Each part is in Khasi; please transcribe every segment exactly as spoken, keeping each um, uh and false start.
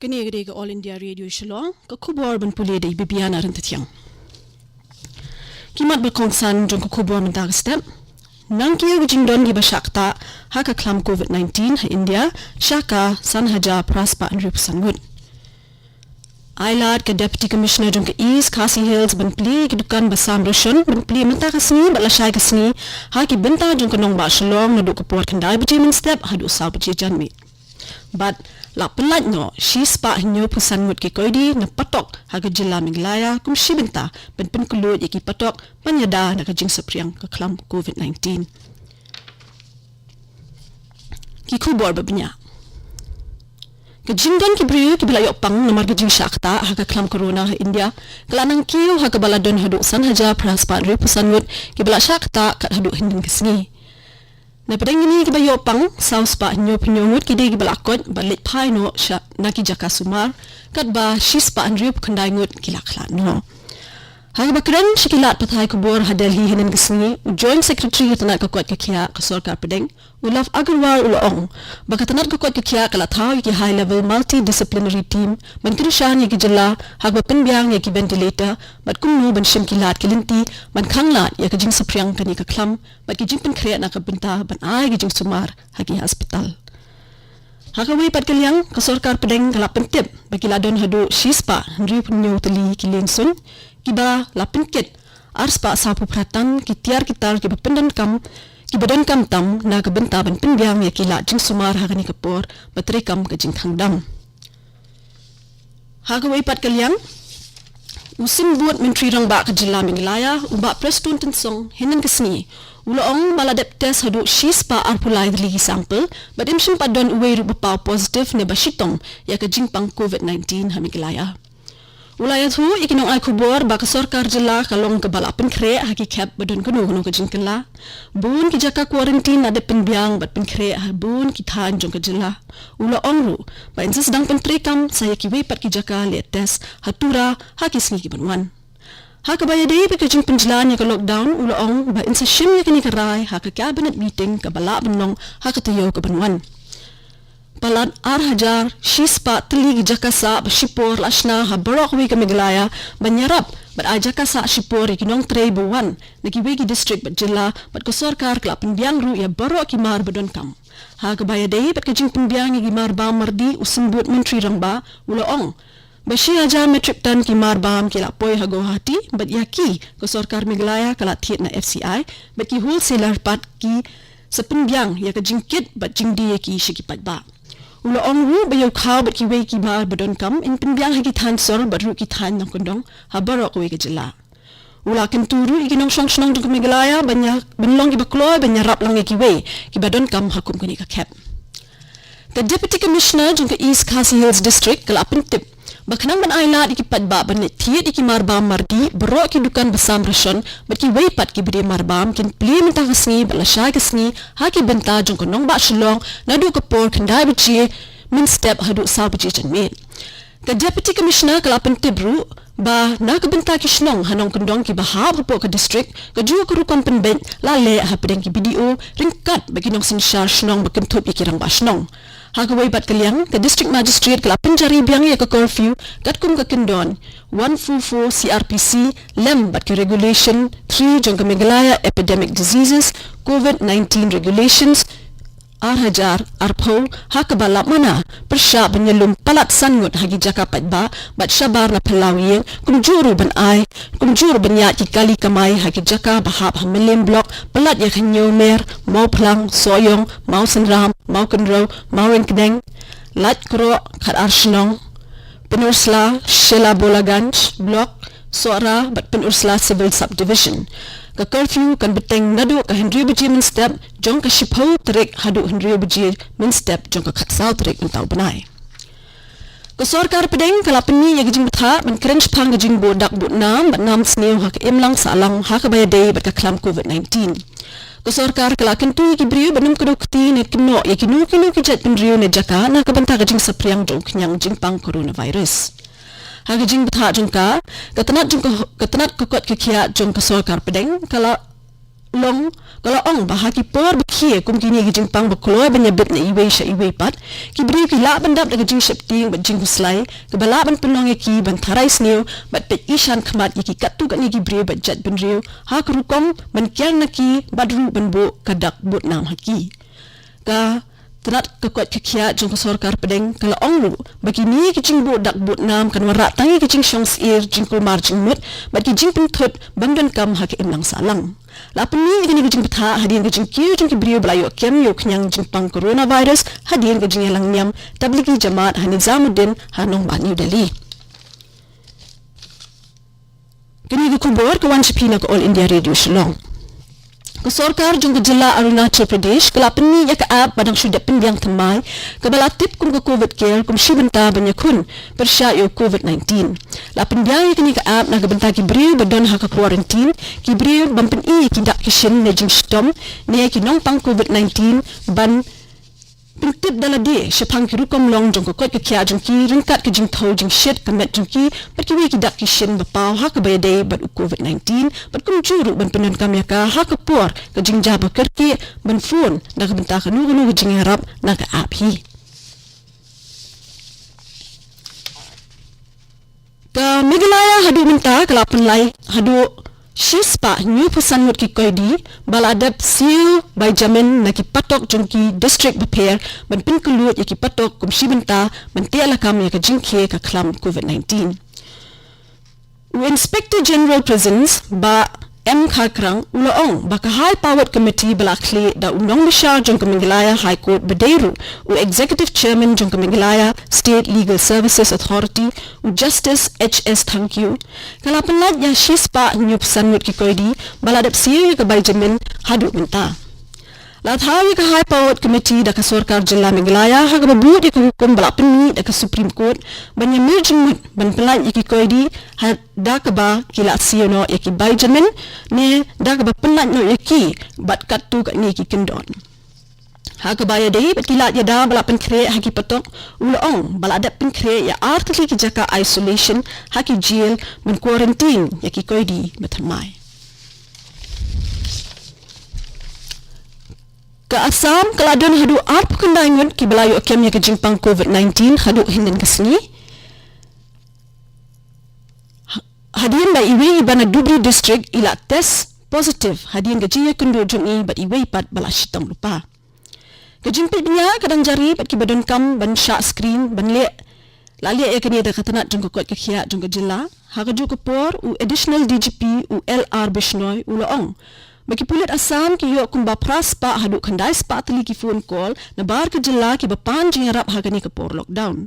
Kane ka dei ka All India Radio Shillong, ka khubor ban pule da i Bibiana Rantathiang. Ki mat ba kongsan jong ka khubor mynta ka step. Nangkiew ka jingdon kiba shah ktah ha ka khlam covid nineteen ha India, sha ka san hajar phra spah hynriewphew san ngut. Ai lad ka Deputy Commissioner jong ka East Khasi Hills ban plie ki dukan ba sam ration ban plie mynta ka sngi bad lashai ka sngi ha ki bynta jong ka nongbah Shillong naduh ka por khyndai baje mynstep haduh saw baje janmiet. Bad la pynlait noh shi spah hynñiewphew san ngut ki koidi na patok ha ka jylla Meghalaya kum shi bynta ban pynkhlaiñ ïa ki patok ban ïada na ka jingsaphriang ka khlam covid nineteen. Ki khubor ba bniah. Ka jingdon ki briew kiba la ïoh pang namar ka jingshah ktah ha ka khlam corona ha India ka la nangkiew ha kaba la don haduh san hajar phra spah hynriewphew san ngut kiba la shah ktah kat haduh hynnin ka sngi. Na pdeng kine kiba ïoh pang, saw spah hynñiewphew hynñiew ngut ki dei kiba la koit bad leit phai noh sha na ki jaka sumar, katba shi spah hynriewphew khyndai ngut ki la khlad noh. Ha kaba kren sha ki lad pathai khubor ha Delhi hynnin ka sngi, u Joint Secretary ka tnat ka koit ka khiah ka sorkar pdeng, u Love Agarwal u la ong ba ka tnat ka koit ka khiah ka la thaw ïa ki high level multidisciplinary team ban kyrshan ïa ki jylla ha kaba pynbiang ïa ki ventilator bad kumno ban shim ki lad ki lynti ban khanglad ïa ka jingsaphriang kane ka khlam bad ki jingpynkhreh na ka bynta ban ai ki jingsumar ha ki hospital. Ha kawei pat ka liang, ka sorkar pdeng ka la pyntip ba ki la don haduh shi spah hynriewphew hynñiew tylli ki liengsuiñ kiba la pynkit, ar spah sawphew phra tan ki tiar ki tar kiba pyndonkam, kiba donkam tam na ka bynta ban pynbiang ïa ki lad jingsumar ha kane ka por ba treikam ka jingkhang dam. Ha kawei pat ka liang, u Symbud Myntri Rangbah ka jylla Meghalaya, u Bah Prestone Tynsong, hynnin ka sngi u la ong ba la dep test haduh shi spah arphew lai tylli ki sample bad im shym pat don uwei ruh ba paw positive ne ba shitom ïa ka jingpang covid nineteen ha Meghalaya. U la ïathuh ïa ki nongai khubor ba ka sorkar jylla ka long kaba la pynkhreh ha ki khep ba don kano kano ka jingkylla. Bun ki jaka quarantine la dep pynbiang bad pynkhreh ha bun ki thaiñ jong ka jylla. U la ong ruh ba yn sa sdang pyntreikam sa ïa kiwei pat ki jaka leh test ha Tura ha ki sngi ki ban wan. Ha kaba ïadei bad ka jingpynjlan ïa ka lockdown, u la ong ba yn sa shim ïa kane ka rai ha ka cabinet meeting kaba lah ban long ha ka taïew ka ban wan. Palat ar hajar shi spah tylli ki jaka sah ba shipor la shna ha baroh kawei ka Meghalaya ban ïarap bad ai jaka sah shipor ïa ki nongtrei ba wan na kiwei ki district bad jylla, bad ka sorkar ka la pynbiang ruh ïa baroh ki mar ba donkam. Ha kaba ïadei bad ka jingpynbiang ïa ki mar bam mardi, u Symbud Myntri Rangbah u la ong ba shi hajar metric ton ki mar bam ki la poi ha Guwahati bad ïa ki ka sorkar Meghalaya ka la thied na F C I bad ki wholesaler pat ki sa pynbiang ïa ka jingkit bad jingdie ïa ki sha ki paidbah. U la ong ruh ba ïa u khaw bad kiwei ki mar ba donkam yn pynbiang ha ki thaiñ sor bad ruh ki thaiñ nongkyndong ha baroh kawei ka jylla. U la kyntu ruh ïa ki nongshong shnong jong ka Meghalaya ban ïa, ban long kiba kloi ban ïarap lang ïa kiwei kiba donkam ha kum kane ka khep. Ka Deputy Commissioner jong ka East Khasi Hills District ka la pyntip ba khnang ban ai lad ïa ki paidbah ban leit thied ïa ki mar bam mardi, baroh ki dukan ba sam ration bad kiwei pat kiba die mar bam kin plie mynta ka sngi bad lashai ka sngi ha ki bynta jong ka nongbah Shillong naduh ka por khyndai baje mynstep haduh saw baje janmiet. Ka Deputy Commissioner ka la pyntip ruh ba na ka bynta ki shnong ha nongkyndong kiba hap hapoh ka district, kajuh ka rukom pynbeit la leh hapdeng ki B D O ryngkat bad ki nongsynshar shnong ba kynthup ïa ki rangbah shnong. Ha kawei pat ka liang, ka District Magistrate ka la pynjari biang ïa ka curfew katkum ka kyndon one four four C R P C lem bad ka Regulation three jong ka Meghalaya Epidemic Diseases, covid nineteen Regulations, ar hajar arphew, ha kaba la mana pyrshah ban ïalum palat san ngut ha ki jaka paidbah bad shabar na phyllaw ïing, kumjuh ruh ban ai, kumjuh ruh ban ïaid ki kali kamai ha ki jaka ba hap ha Mylliem Block, palat ïa ka Hynñiewmer, Mawphlang, Sohiong, Mawsynram, Mawkynrew, Mawryngkneng, Laitkroh, Khadarshnong, Pynursla, Shella Bolaganj Block, Sohra bad Pynursla Civil Subdivision. Ka curfew kan bteng naduh ka hynriew baje mynstep jong ka shiphew tarik haduh hynriew baje mynstep jong ka khatsaw tarik mynta u bnai. Ka sorkar pdeng ka la pynmih ïa ka jingbthah ban kren shaphang ka jingbud dak bud nam bad nam sniew ha ka imlang sahlang ha kaba ïadei bad ka khlam covid nineteen. Ka sorkar ka la kyntu ïa ki briew ban ym kdew kti ne kynnoh ïa kino kino ki jait bynriew ne jaka na ka bynta ka jingsaphriang jong u khñiang jingpang coronavirus. Ha ka jingbthah jong ka, ka tnat jong ka, ka tnat ka koit ka khiah jong ka sorkar pdeng ka la Long, ka la ong ba ha ki por ba khie kum kine ki jingpang ba kloi ban ïabit na iwei sha iwei pat, ki briew ki lah ban dap da ka jingsheptieng bad jingkhuslai kaba lah ban pynlong ïa ki ban tharai sniew bad peit ishan khmat ïa ki katto katne ki briew bad jaitbynriew ha ka rukom ban kiar na ki bad ruh ban buh ka dak bud nam ha ki. Ka tnat ka koit ka khiah jong ka sorkar pdeng ka la ong ruh ba kine ki jingbuh dak bud nam kan wanrah tang ïa ki jingshong syier, jingkulmar jingmut bad ki jingpynthut bym donkam ha ka imlang sahlang. La pynmih ïa kane ka jingbthah hadien ka jingkiew jong ki briew ba la ïoh kem ïa u khñiang jingpang coronavirus hadien ka jingïalang niam Tablighi Jamaat ha Nizamuddin ha nongbah New Delhi. Kane ka khubor ka wan sha phi na ka All India Radio Shillong. Ka sorkar jong ka jylla Arunachal Pradesh ka la pynmih ïa ka app ba dang shu dep pynbiang thymmai, kaba la tip kum ka Covid Care, kum shi bynta ban ïakhun pyrshah ïa u Covid nineteen. La pynbiang ïa kane ka app na ka bynta ki briew ba don ha ka quarantine, ki briew ban pyni ïa ki dak ki shin ne jingshitom ne ki nongpang Covid nineteen ban pyntip da lade shaphang ki rukom long jong ka koit ka khiah jong ki, ryngkat ka jingthew jingshit ka met jong ki bad kiwei ki dak ki shin ba paw ha kaba ïadei bad u Covid nineteen, bad kumjuh ruh ban pyndonkam ïa ka ha ka por ka jingjia ba kyrkieh ban phone na ka bynta kano kano ka jingïarap na ka app hi. Ka Meghalaya haduh mynta ka la pynlait haduh shispah hynñiewphew san ngut ki koidi ba la dep siew bai jamin na ki patok jong ki district bapher ban pynkylluid ïa ki patok kum shi bynta ban teh lakam ïa ka jingkhie ka khlam Covid nineteen. U Inspector General Prisons, Bah M Kharkrang, u la ong ba ka High Powered Committee ba la khlieh da u nongbishar jong ka Meghalaya High Court ba dei ruh u Executive Chairman jong ka Meghalaya State Legal Services Authority, u Justice H S Thangkhiew, ka la pynlait ïa shispah hynñiewphew san ngut ki koidi ba la dep siew ïa ka bai jamin haduh mynta. La thaw ïa ka High Powered Committee da ka sorkar jylla Meghalaya ha kaba bud ïa ka hukum ba la pynmih da ka Supreme Court ban ïamir jingmut ban pynlait ïa ki koidi ha da kaba ki la siew noh ïa ki bai jamin ne da kaba pynlait noh ïa ki bad katto katne ki kyndon. Ha kaba ïadei bad ki lad ïada ba la pynkhreh ha ki patok, u la ong ba la dep pynkhreh ïa ar tylli ki jaka isolation ha ki jail ban quarantine ïa ki koidi ba thymmai. Ka Assam ka la don haduh arphew khyndai ngut kiba la ïoh kem ïa ka jingpang Covid nineteen haduh hynnin ka sngi. Ha-, hadien ba iwei iba na Dhubri District i la test positive hadien ka jingïakynduh jong i bad iwei pat ba la shitom lypa. Ka jingpeit bniah ka dang jari bad kiba donkam ban shah screen ban leh, la leh ïa kane da ka tnat jong ka koit ka khiah jong ka jylla. Ha kajuh ka por u Additional D G P u L R Bishnoi u la ong ba ki pulit Assam ki ïoh kumba phra spah haduh khyndai spah tylli ki phone call na bar ka jylla kiba pan jingïarap ha kane ka por lockdown.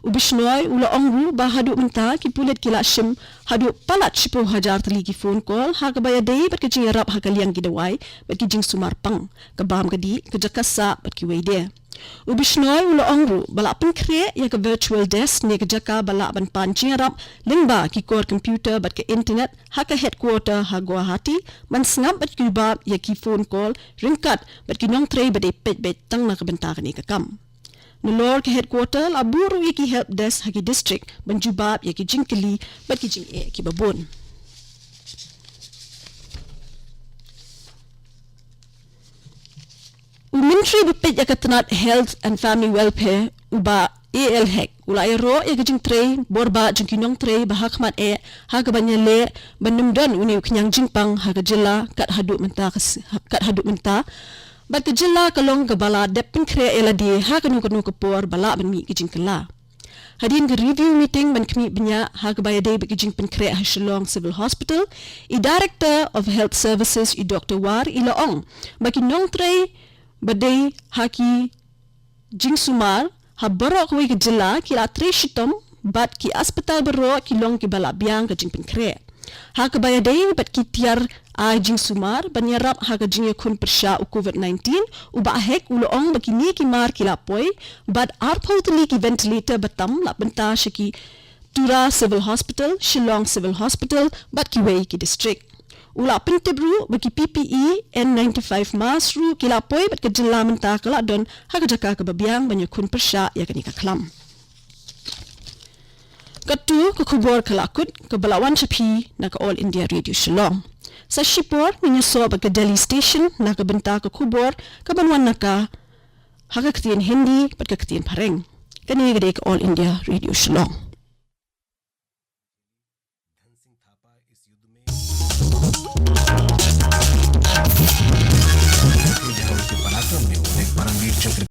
U Bishnoi u la ong ruh ba haduh mynta ki pulit ki la shim haduh palat shiphew hajar tylli ki phone call ha kaba ïadei bad ka jingïarap ha ka liang ki dawai bad ki jingsumar pang, ka bam ka dih, ka jaka sah bad kiwei de. U Bishnoi u la ong ruh ba la pynkhreh ïa ka virtual desk ne ka jaka ba lah ban pan jingïarap lyngba ki kor computer bad ka internet ha ka headquarter ha Guwahati ban sngap bad jubab ïa ki phone call ryngkat bad ki nongtrei ba dei peit beit tang na ka bynta kane ka kam. Nalor ka headquarter la buh ruh ïa ki help desk ha ki district ban jubab ïa ki jingkylli bad ki jingeh kiba bun. U Myntri ba peit ïa ka tnat Health and Family Welfare, u Bah A L Hek, u la ïaroh ïa ka jingtrei bor bah jong ki nongtrei ba ha khmat eh ha kaba ïaleh ban nym don une u khñiang jingpang ha ka jylla kat haduh mynta ka s-, kat haduh mynta. Bad ka jylla ka long kaba la dep pynkhreh ïa lade ha kano kano ka por ba lah ban mih ka jingkylla. Hadien ka review meeting ban khmih bniah ha kaba ïadei bad ka jingpynkhreh ha Shillong Civil Hospital, i Director of Health Services, i Doktor War, i la ong ba ki nongtrei ba dei ha ki jingsumar ha baroh kawei ka jylla ki la trei shitom bad ki aspatal baroh ki long kiba la biang ka jingpynkhreh. Ha kaba ïadei bad ki tiar ai jingsumar ban ïarap ha ka jingïakhun pyrshah u Covid nineteen, u Bah Hek u la ong ba kine ki mar ki la poi bad arphew tylli ki ventilator ba tam la bynta sha ki Tura Civil Hospital, Shillong Civil Hospital bad kiwei ki district. U la pyntip ruh ba ki P P E N ninety-five mask ruh ki la poi bad ka jylla mynta ka la don ha ka jaka kaba biang ban ïakhun pyrshah ïa kane ka khlam. Katto ka khubor ka la kut kaba la wan sha phi na ka All India Radio Shillong. Sa shipor ngin ïasoh bad ka Delhi Station na ka bynta ka khubor kaban wan na ka ha ka ktien Hindi bad ka ktien Phareng. Kane ka dei ka All India Radio Shillong.